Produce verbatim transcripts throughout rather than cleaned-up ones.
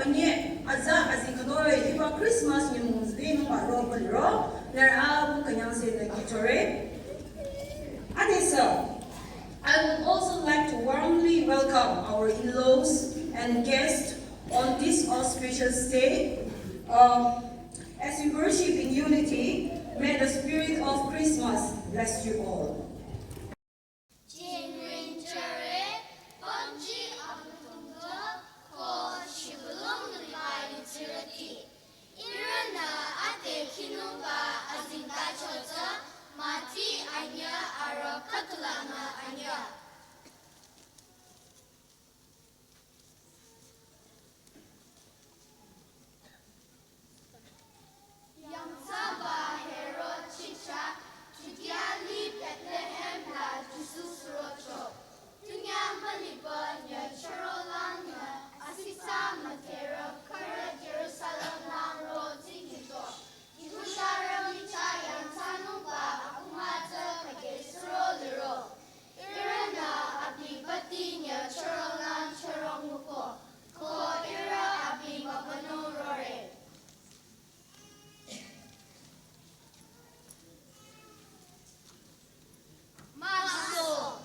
Nye aza azikhütoi hiba Christmas nyümong züde nungba ro püliro, nührü apüm künyangse nü kihchore. Adesü, I would also like to warmly welcome our in-laws and guests on this auspicious day. Um, as we worship in unity, may the spirit of Christmas bless you all. Jingring jüre, pümji abüdongba, ko shibülung liba yutsirüti. Ihrünü ade khinungba azingtacho tsü, mati anyüh arüh khüdulanü anyüh. Yangthsaba Herod chichah, Judea li Bethlehem la Jisu surocho. Tunyah mülipü nyüh chürolangnü asithsa müdherü khürü Jerusalem lang ro tsingkito. Jihudarü michah yangthsanungba akuma tsü khüke suro liro. Ihrünü abi bati nyüh chürolang chüronguko, ko ihrü abi mübünung rore. Maso.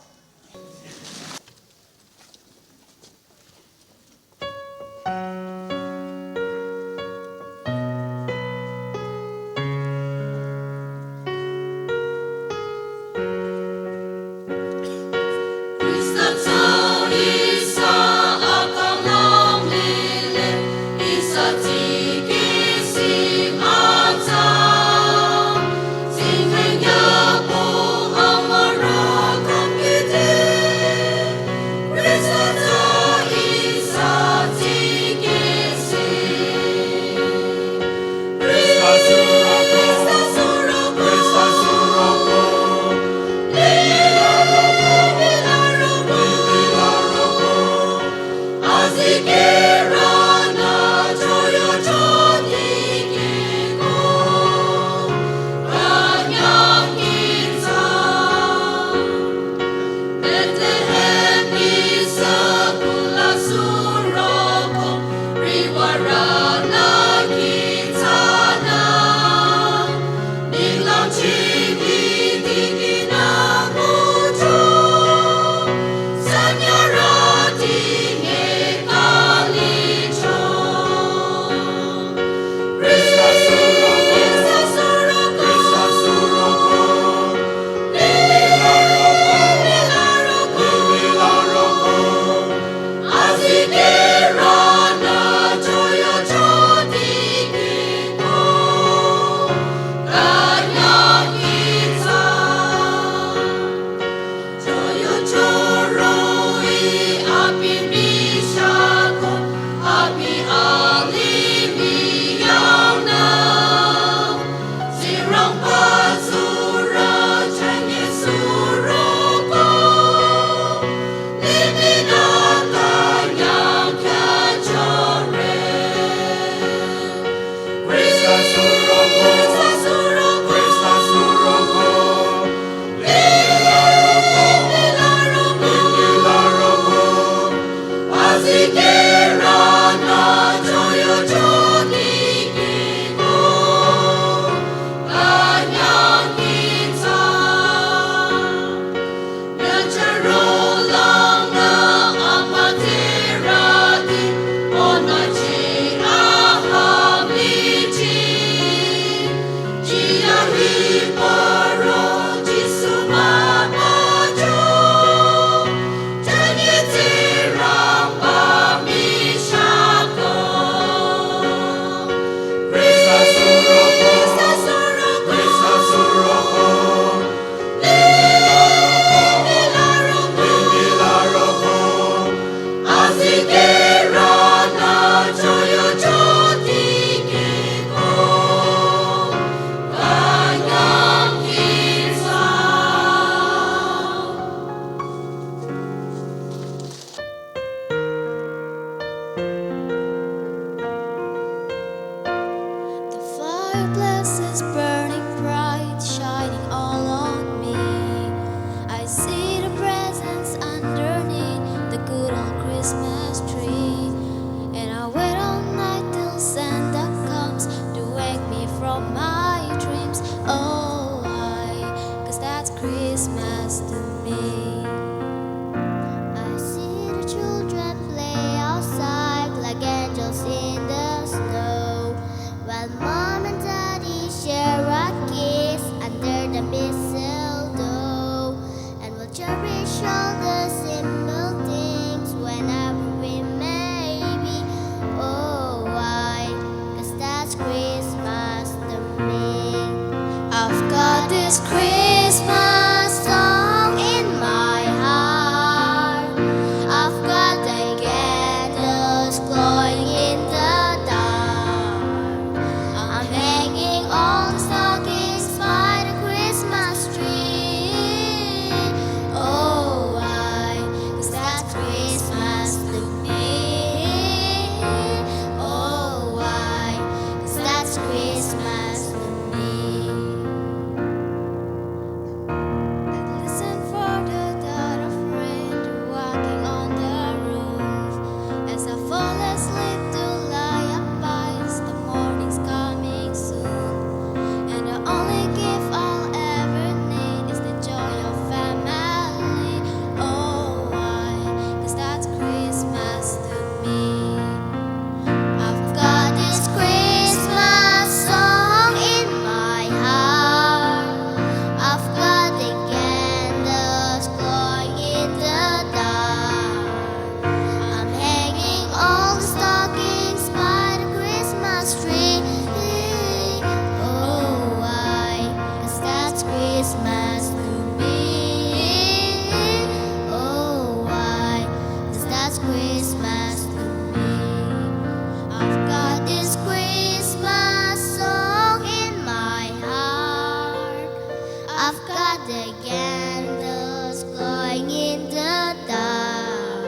The fireplace is burning bright, shining all on me. I see the presents underneath the good old Christmas tree. And I wait on This Christmas song in my heart. I've got the candles glowing in the dark. I'm hanging all the stockings by the Christmas tree. Oh, why is that Christmas to me? Oh, why is that Christmas to me? And listen for the thud of rain walking on the roof. As I fall asleep to lullabies, the morning's coming soon. And the only gift I'll ever need is the joy of family. Oh, why is that Christmas to me? I've got this Christmas song in my heart. I've got the candles glowing in the dark. I'm hanging all the stockings by the Christmas tree. Oh, why is that Christmas to me? Oh, why is that Christmas to me? I've got this Christmas song in my heart. I've got the candles glowing in the dark.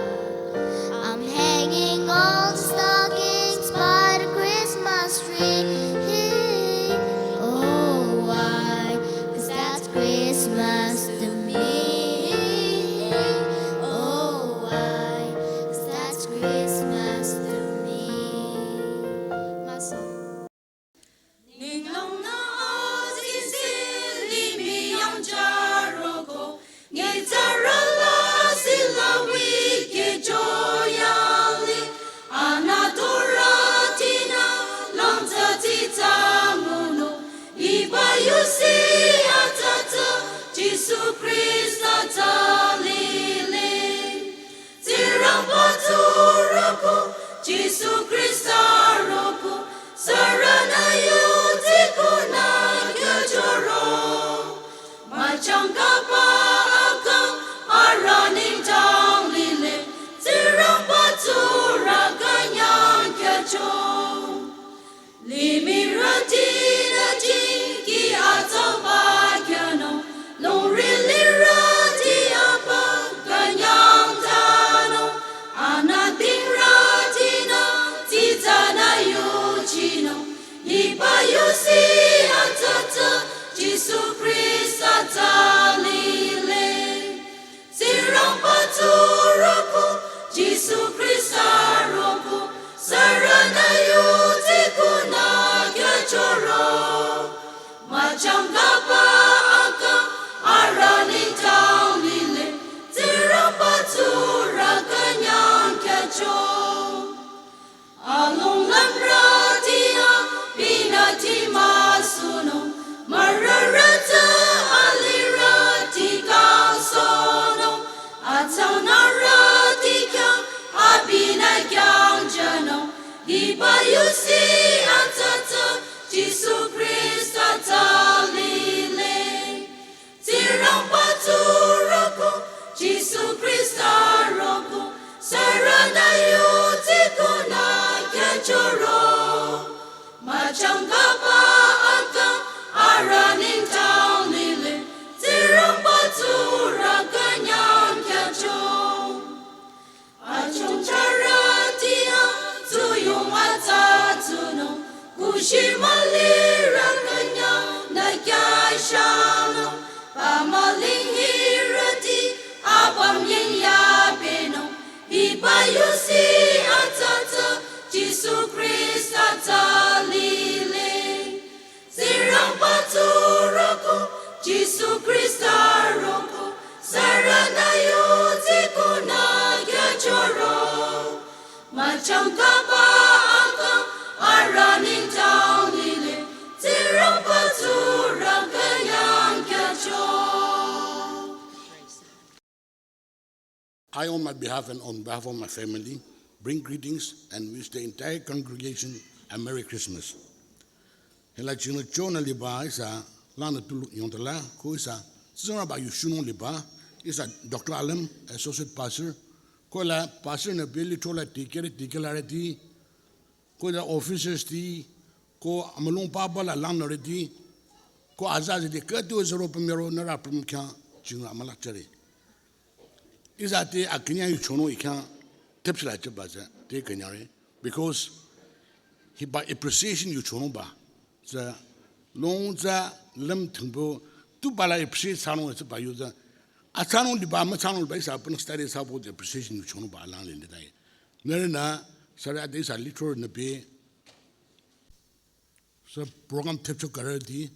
I'm hanging all the stockings by the Christmas tree. Oh, why is that Christmas to me? Oh, why is that Christmas to me? Maso. Ninglang na azizi limih yang jaroko, nyitsarü la sila wike joyali, anatoratina langtsatsi tsanguno, hiba yusi atsatsa Jisu Khrista tsalile. Tsingrangba tsuroko, Jisu Khrista roko, sürünü yutsi kunü kyachoro. Müchangkaba akang arüh nengdang lile, Tsingrangba tsurü künyang kyacho. Limihrütinü jingki atsauba kyanung, longri lirüti apa künyang tanung, anütingrütinü tsitsanü yuchinung, hiba yusi atsatsa Jisu Khrista tsalile. Tsingrangba tsuroko, Jisu Khrista roko, sürünü yutsi kunü kyachoro. Müchangkaba akang arüh nengdang lile, Tsingrangba tsurü künyang kyacho. Alonglümrüti abinü ti müsunung, mürürüti alirüti kangsohnung, atsangnürüti khyang abinü kyangjünung, hiba yusi atsatsa Jisu Khrista tsalile. Tsingrangba tsuroko, Jisu Khrista roko, sürünü yutsi kunü kyachoro. Müchangkaba akang arüh nengdang lile, Tsingrangba tsurü künyang kyacho. Achongcharüti atsuyong atsatsunung, kushi mülirü künyangnü kyashanung, pamüling hirüti apüm yingyabenung, hiba yusi atsatsa Jisu Khrista tsalile. Tsingrangba tsuroko, Jisu Khrista roko, sürünü yutsi kunü kyachoro. Müchangkaba akang arüh nengdang lile, Tsingrangba tsurü künyang kyacho. I, on my behalf and on behalf of my family, bring greetings and wish the entire congregation a Merry Christmas. Hila chino chona liba isa langnü tulu yongdala, ko ihsa, Tsingrangba yu shunung liba, ihsa Doctor Alem, Associate Pastor, ko la Pastor nü beli chola tikere tikela reti, ko la officers ti, ko amülung papa la langnü reti, ko azazi ti, katu zero pemero nara pem kya, chingra malak chari. Ihsa te akünya yu chono ikya tepsila chaba za te künyare. Because hiba appreciation yu chono ba. Za long za lem thengbo tu bala appreciate sano za ba yu za. A sano liba ma sano liba ihsa pun study sabo appreciation yu chono ba lang le dai. Nere na sara de ihsa literature na be sa program tepcho karati.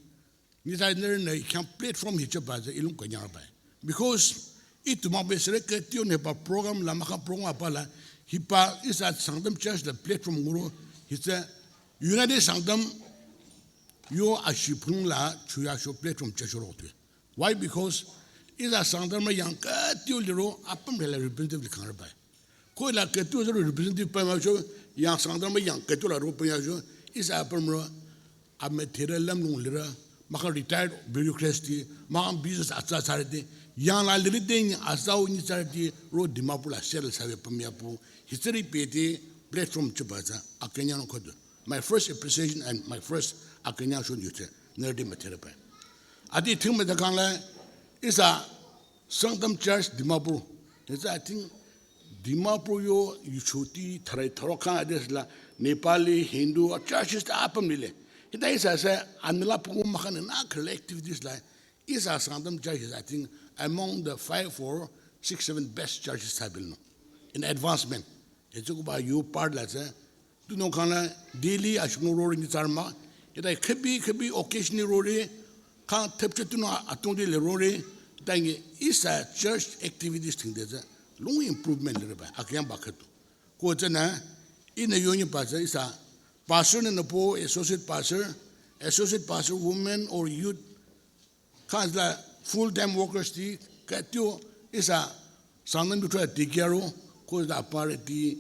Ni sa nere na ikya platform hi chaba za ilung künyare ba. Because itu ma be sere ke tio ne ba program la maka program apa la hiba ihsa Sangtam Church la platform nguro hi sa United Sangtam yo ashi phung la chuya sho platform church ro tu. Why? Because ihsa Sangtam yang ke tio liro apam la representative khang ba. Ko la ke tu zero representative pa ma sho yang Sangtam yang ke tu la ro pa ya sho ihsa apam ro a me tere lam nung lira, maka retired bureaucrats ti, maka business atsa tsarete, yang la liri ding asau ni tsarete, ro Dimapur la settle sabe pamya pu, history pete, platform chaba za, akünya no kodo. My first appreciation and my first akünya shon yute, nere de matere pa. Ati thing me da kang la, ihsa Sangtam Church Dimapur. It's, I think, Dimapur yo yuchoti tharai tharo khan ades la Nepali, Hindu, churches ta apam lile. Hita ihsa sa anla pungu makan na activities la. Ihsa Sangtam Church is, I think, among the five or six, seven best churches I will know. In advancement. It's ba yo part la sa Tunung khang la daily ashung rori ni tsarma. Ita khebi khebi occasion rori khang tepche tunung atung de le rori. Ita ngi ihsa church activities thing de za long improvement le ba akyan ba khatu. Ko za na ina yoni ba za ihsa pastor ne na po associate pastor, associate pastor women or youth Kha la full time workers ti, katio ihsa Sangtam tu tra ti kiaro, ko la pare ti,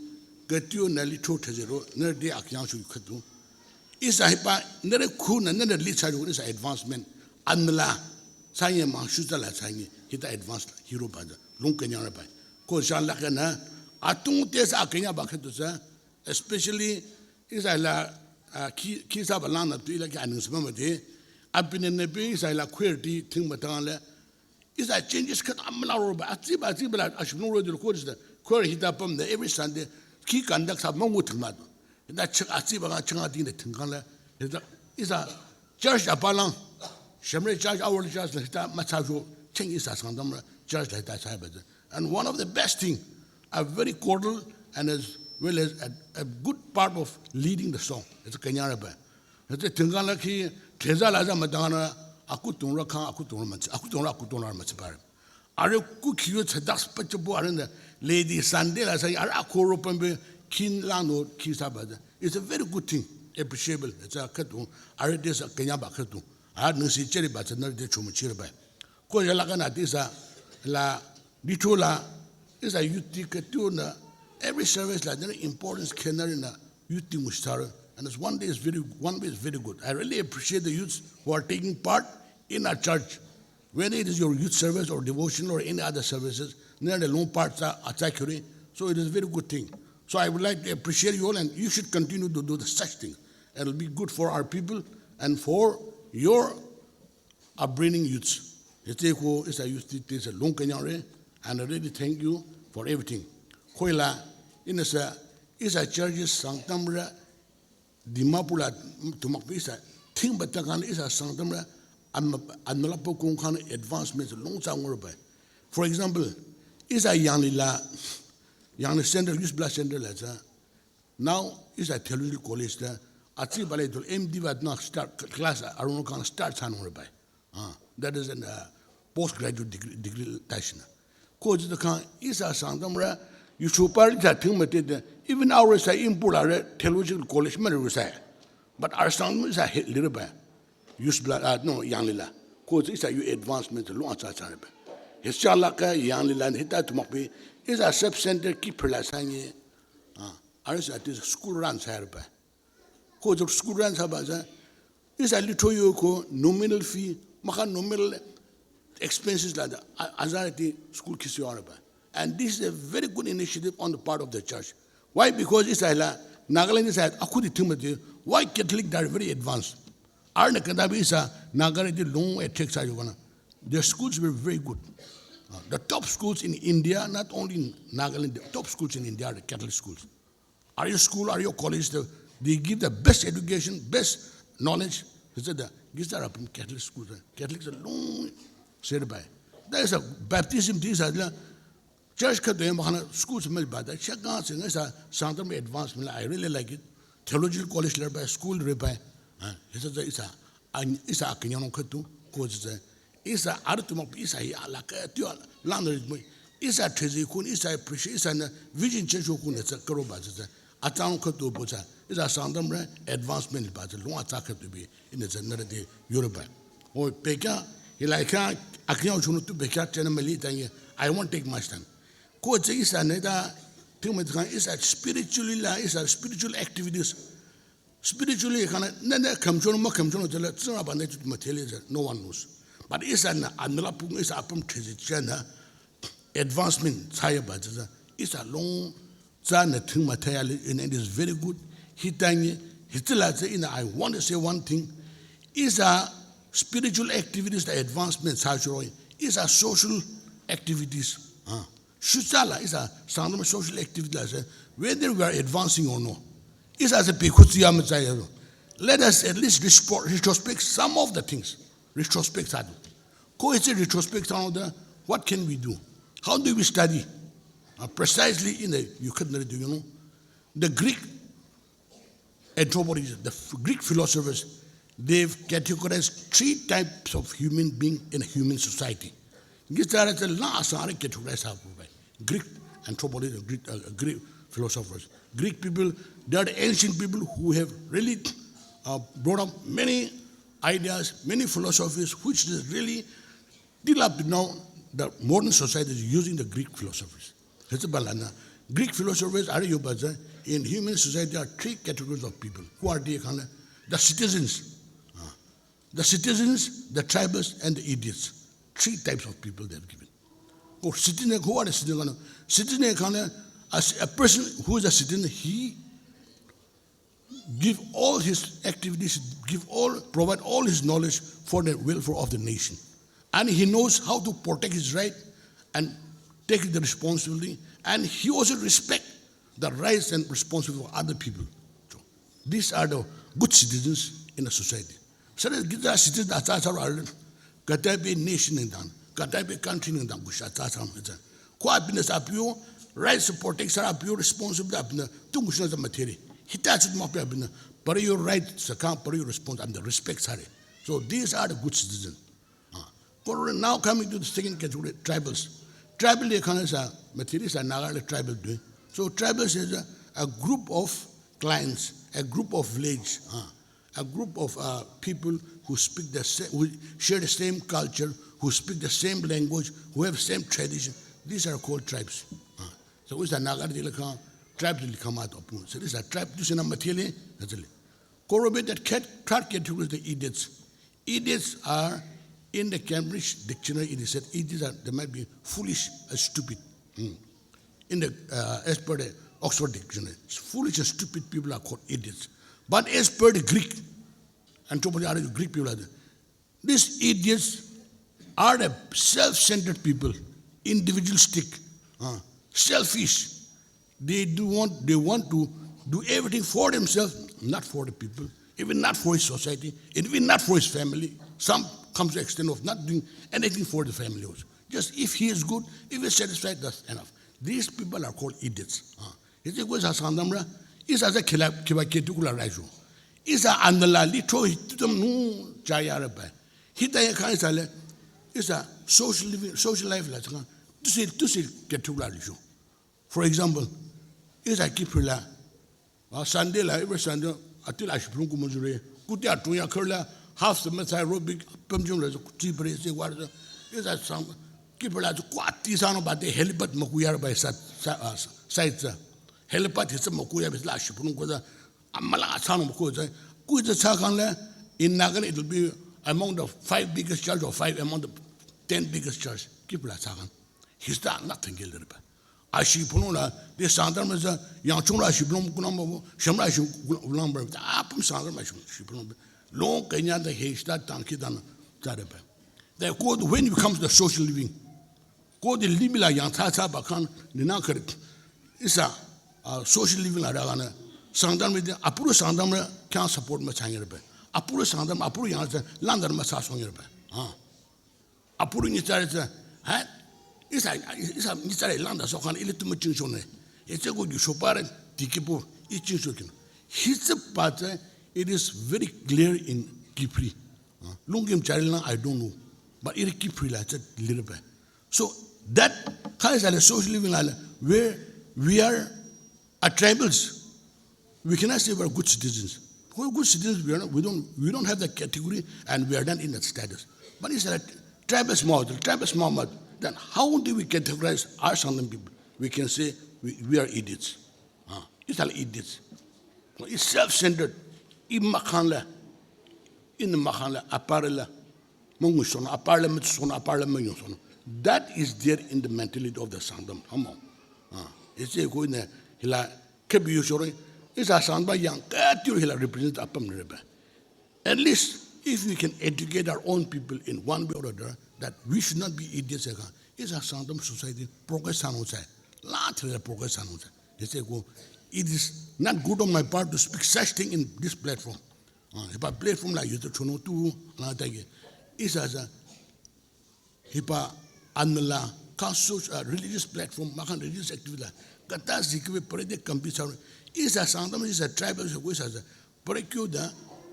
katio na li cho thajero, na de akyang shu khatu. Ihsa hiba, na de khu na, na de li cha ro, ihsa advancement, anla, sanye ma shu la sanye, hita advance hiro ba, long kanya ba. Ko sha la kana, atung te sa kanya ba khatu sa, especially ihsa la, ah, khi, khi sa ba lang na tu ila ki announcement ma de, apine ne pe ihsa la queer ti thing ma tang le, ihsa changes khat amla ro ba, atsi ba, atsi ba la, ashibno ro de ko de, queer hita pam de, every Sunday, khi conduct sa ma ngu thing ma do. Da chak atsi ba nga chang ati de thing kan le, da ihsa church apa lang, Shemre church, our church la hita ma cha jo, cheng ihsa Sangtam la church la hita cha ba de. And one of the best thing, a very cordial and as well as a, a good part of leading the song. It's a kanyara ba. It's a tingana ki, teza la za madana, aku tungra kang, aku tungra manchi, aku tungra, aku tungra manchi bar. Are ku kiyo tsadas pachabu are na lady Sunday la sa, are akoro pambe, kin la no, ki sa ba. It's a very good thing, appreciable. It's a katu, are this a kanyaba katu. Are nisi cheri ba, na de chumu cheri ba. Ko ya la kana tisa la, Bichola, ihsa youth ti katio na, every service la, then importance kenari na, youth ti mushtar. And it's one day is very, one way is very good. I really appreciate the youths who are taking part in our church. Whether it is your youth service or devotion or any other services, then the long parts are attack. So it is a very good thing. So I would like to appreciate you all and you should continue to do the such thing. It'll be good for our people and for your upbringing youths. Ete ko ihsa youth ti te sa long kanyang re, and I really thank you for everything. Koila, ina sa, ihsa churches Sangtam ra, Dimapur la, tumak pe ihsa, thing ba ta kan ihsa Sangtam ra, an, an la po kong kan advancement long sa ngor ba. For example, ihsa Yangli la, Yangli Central, Youth Block Central la sa, now ihsa theological college ta, atsi bale to M D ba na start class, arono kan start sa ngor ba. Ah, that is an, uh, postgraduate degree, degree tashina. Ko ji kan ihsa Sangtam ra, you should par ta thing mate de, even our sa impula re, theological college ma re sa. But our Sangtam sa little ba. Youth Block, uh, no, Yangli la. Ko ji sa you advancement lo acha cha re ba. His cha la ka Yangli la hita tumak pe, ihsa sub center ki phela sa nge. Ah, are sa this school run sa re ba. Ko jok school run sa ba sa, ihsa litho yo ko nominal fee Maka normal expenses la da, a-, azarüti school kisi araba. And this is a very good initiative on the part of the church. Why? Because ihsa la, Nagaland ihsa akudi thimati, why Catholic, they are very advanced. Arühnü kadabi ihsa Nagarüti long attract thsa yukana. Their schools were very good. Uh, the top schools in India, not only in Nagaland, the top schools in India are the Catholic schools. Are your school, are your college, the, they give the best education, best knowledge. He said, "These are from Catholic schools. Catholics are long said by." There is a baptism, this is a church cut to him, schools, mel bada, check out, and that's a Sangtam advancement. I really like it. Theological college, led by school, led by. He said, "It's a, it's a, I can, you know, cut to, cause it's a, ihsa arüh tu mah ihsa hi alaka tu lan ri mo. Ihsa thezi khun, ihsa appreciate, ihsa na vision church khun tsü karo ba tsü. Atsang khütu bo tsü. Ihsa Sangtamrü advancement ba tsü long atsa khütu bi. Ine tsü nare de yore ba. O pekya, ilai kya, akya chunu tu pekya chena mali tangi. I won't take much time. Ko tsü ihsa ne da, thing me kan ihsa spiritually la, ihsa spiritual activities. Spiritually, kana, ne, ne, kamchono, ma kamchono, jala, tsara ba ne, tut matele, no one knows. But ihsa na, anala pung, ihsa apüm thezi chana, advancement, tsaya ba, tsaya, ihsa long, tsaya na thing matele, and it is very good. Hitangi, hitila, tsaya, ina, I want to say one thing. Ihsa spiritual activities, the advancement, tsaya choro, ihsa social activities. Ah. Shutsala ihsa Sangtam social activity la se, whether we are advancing or not. Ihsa se pekutsi ya metsaya. Let us at least respro-, retrospect some of the things. Retrospect sadu. Ko ese retrospect some of the, what can we do? How do we study? Uh, precisely in the, you couldn't do, you know. The Greek anthropologists, the f-, Greek philosophers, they've categorized three types of human being in a human society. This are the last are categorized by Greek anthropologists, Greek, uh, Greek philosophers. Greek people, they are the ancient people who have really, uh, brought up many ideas, many philosophies, which is really till up to now, the modern society is using the Greek philosophies. Hezbollah na, Greek philosophers are you, but, uh, in human society are three categories of people. Who are they? Kana, the citizens. Uh, the citizens, the tribals, and the idiots. Three types of people they have given. Or citizen, who are the citizen? Kana, citizen kana, as a person who is a citizen, he give all his activities, give all, provide all his knowledge for the welfare of the nation. And he knows how to protect his right and take the responsibility. And he also respect the rights and responsibility of other people. So, these are the good citizens in a society. Sare gida citizen atsa atsa arüh, katabe nation nengdang, katabe country nengdang, kusha atsa atsa arüh. Kwa abinü sa apyo, rights protect sa apyo, responsible abinü, tu kusha sa materi. Hita chit ma apyo abinü, but your right sa kan, but your response, and the respect sare. So these are the good citizens. Ah. Now coming to the second category, tribals. Tribal ye khana sa, materi sa Naga le tribal do. So tribals is a, a group of clans, a group of village. Ah. A group of, uh, people who speak the sa-, who share the same culture, who speak the same language, who have same tradition. These are called tribes. Uh, so, ihsa Naga de la kha, tribe de la kha ma to pu. So, these are tribe, this is not materially, that's it. Corrobate that cat, third category is the idiots. Idiots are, in the Cambridge dictionary, it is said, idiots are, they might be foolish or stupid. Hmm. In the, uh, as per the Oxford Dictionary, foolish and stupid people are called idiots. But as per the Greek, anthropology, Greek people are the, these idiots are the self-centered people, individualistic, uh, selfish. They do want, they want to do everything for themselves, not for the people, even not for his society, and even not for his family. Some come to the extent of not doing anything for the family also. Just if he is good, if he is satisfied, that's enough. These people are called idiots. Ah. Ite ko sa Sangtamrü, ihsa sa kila, kiba ketu kula raisho. Ihsa andala litro hitutam nu chaya raba. Hita ya kha ihsa le, ihsa social living, social life la tsaka, tusi, tusi ketu kula lisho. For example, ihsa Kiphire la, ah, Sunday la, every Sunday, atil ashipulung kumujure, kuti atung ya kharla, half the methai aerobic, pemjum la, kuti bre se war, ihsa sang, Kiphire la, kwati sano bate helipad makuyar ba sa, sa, ah, side sa. Helipad hisa makuya ba la ashipulung ko sa, amala sano makuya sa. Kuya sa khan la, in Nagaland it will be among the five biggest church or five among the ten biggest church, kipla sagan. Hista nothing gelirba. Ashi puno la, de Sangtam la, yang chung la shi blom kunam bo, shem la shi blom bo, apum Sangtam la shi blom. Long kenya da hista tangki dan, tareba. They called when it comes to social living. Ko de limih la yang tsa tsa ba khan, ni na kare. Ihsa, ah, social living la raga na, Sangtam mi de, apuro Sangtam la, kya support ma changirba. Apuro Sangtam, apuro yang tsa, landar ma sa songirba. Ah. Apuro ni tsare tsa, ha? Ihsa, ihsa ni tsare landa so khan, ili tumu ching shone. Etse ko ju shopare, tikipo, i ching shokin. His part, it is very clear in Kiphire. Ah. Lungkim chari la, I don't know. But it Kiphire la, it's a little bit. So that kind of social living, where we are, are tribals, we cannot say we are good citizens. We're good citizens, we are not, we don't, we don't have that category, and we are not in that status. But it's like tribal small, tribal small mud. Then how do we categorize our Sangtam people? We can say we, we are idiots. Ah, it's all idiots. It's self-centered. I makhan la, in makhan la, apar la, mungu sono, apar la, mit sono, apar la, mungu sono. That is there in the mentality of the Sangtam. Hamo. Ah, it's a go in the, hila, kebi yushore. It's a Sangtam yang, kati hila represent apam reba. At least, if we can educate our own people in one way or other, that we should not be idiots, it's a Sangtam society, progress sanong sai. La thre progress sanong sai. It's a go. It is not good on my part to speak such thing in this platform. Ah, hiba platform la yuto chono tu, la ta ge. It's a, hiba anla, kha so, uh, religious platform, makhan religious activity la. Kata zikwe pare de kampi sa. It's a Sangtam, it's a tribal, it's a, it's a, pare kyo da,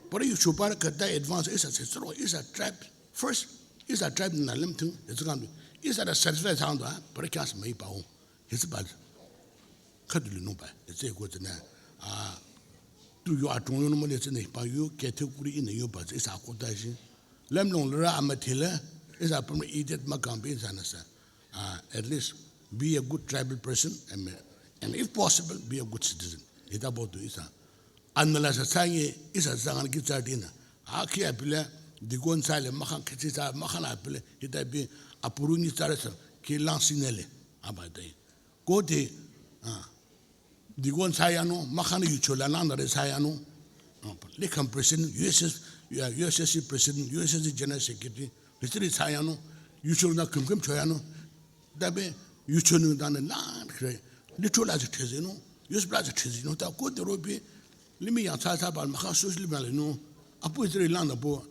pare yu chopar kata advance, it's a, it's a, it's a tribe. First, it's a tribe na lem thing, it's a, it's a satisfied sound, pare kya sa mai pa ho. His bad. Kaduli no ba. It's a good na. Ah, tu yo atong yo no mo le tsene pa yo category in yo ba, it's a kodashi. Lem long lera amatele, it's a permanent idiot ma kambi in sana sa. Ah, at least be a good tribal person and, and if possible, be a good citizen. It's about to, it's a. Anala sa sangi, it's a sangan ki tsardina. Aki apile, digon sale, makhan khetsi sa, makhan apile, it's a be, apuruni tsare sa, ki lang sinele, abatai. Ko te, ah, digon sayano, makhan yuchola nang dare sayano. Ah, lekhan president, U S S, U S S president, U S S General Secretary, history sayano, yuchol na kum kum choyano. Dabe, yuchonu dan na kre, litro la thezeno, U S S la thezeno, ta ko de robi, limi yang sa sa ba, makhan social living no, apu history lang na bo,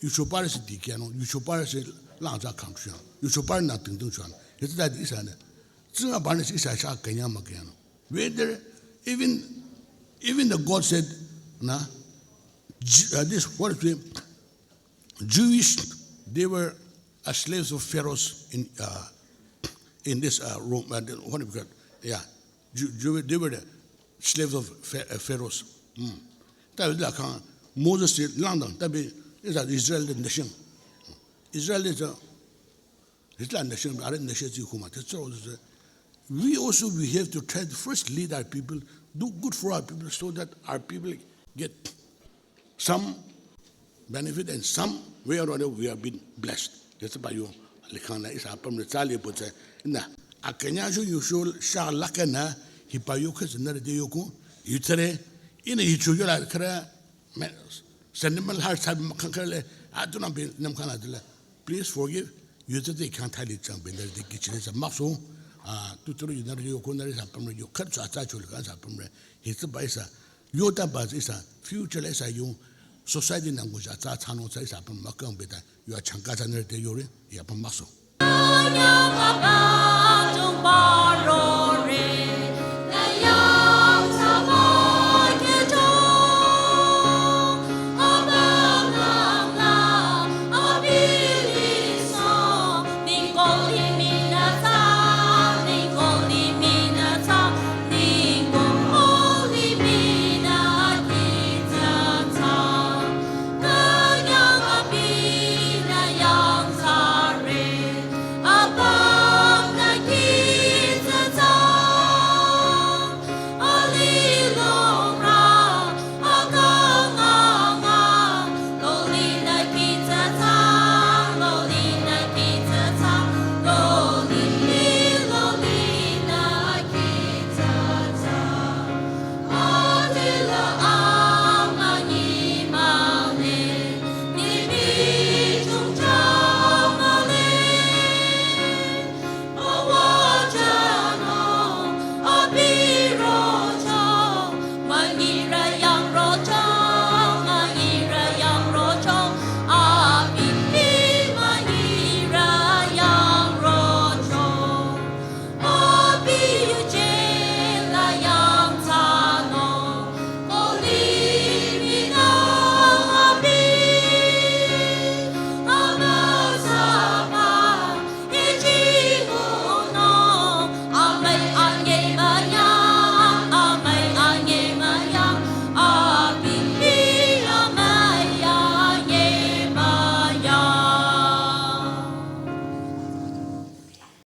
yucho pare se dikiano, yucho pare se lang za country, yucho pare na ting ting chuan. It's that is an, it's not about this is a sha kenya makano. Whether even, even the God said, na, Ju-, uh, this, what is it? Jewish, they were, uh, slaves of Pharaohs in, uh, in this, uh, Rome, uh, the, what do you call it? Yeah, Jew, Jew, they were the slaves of Pha-, uh, Pharaohs. Mm. Tabi la khan Moses se lang dang, tabi is that Israel the nation. Israel is a, it's not nation, are nation zi kuma. That's all. We also, we have to try to first lead our people, do good for our people so that our people get some benefit and some way or other we have been blessed. That's why you, likhana is apam le tsali putse. Na, akanya shu yucho sha lakana, hipa yo khes na de yoku, yutere, ina yucho yo la kara, me, sentimental heart sabi makhan kare, atu na bin nam khana dile. Please forgive. Yutere khan thali chang bin de kichile sa makso. Ah, tuturu yunari yoku nari sa pamre yo khat sa cha chul khan sa pamre. Hitsa ba isa. Yo ta ba isa. Future la isa yo. Society nang go ja cha chano sa isa pam makang beta. Yo changka sa nari de yore. Ya pam makso.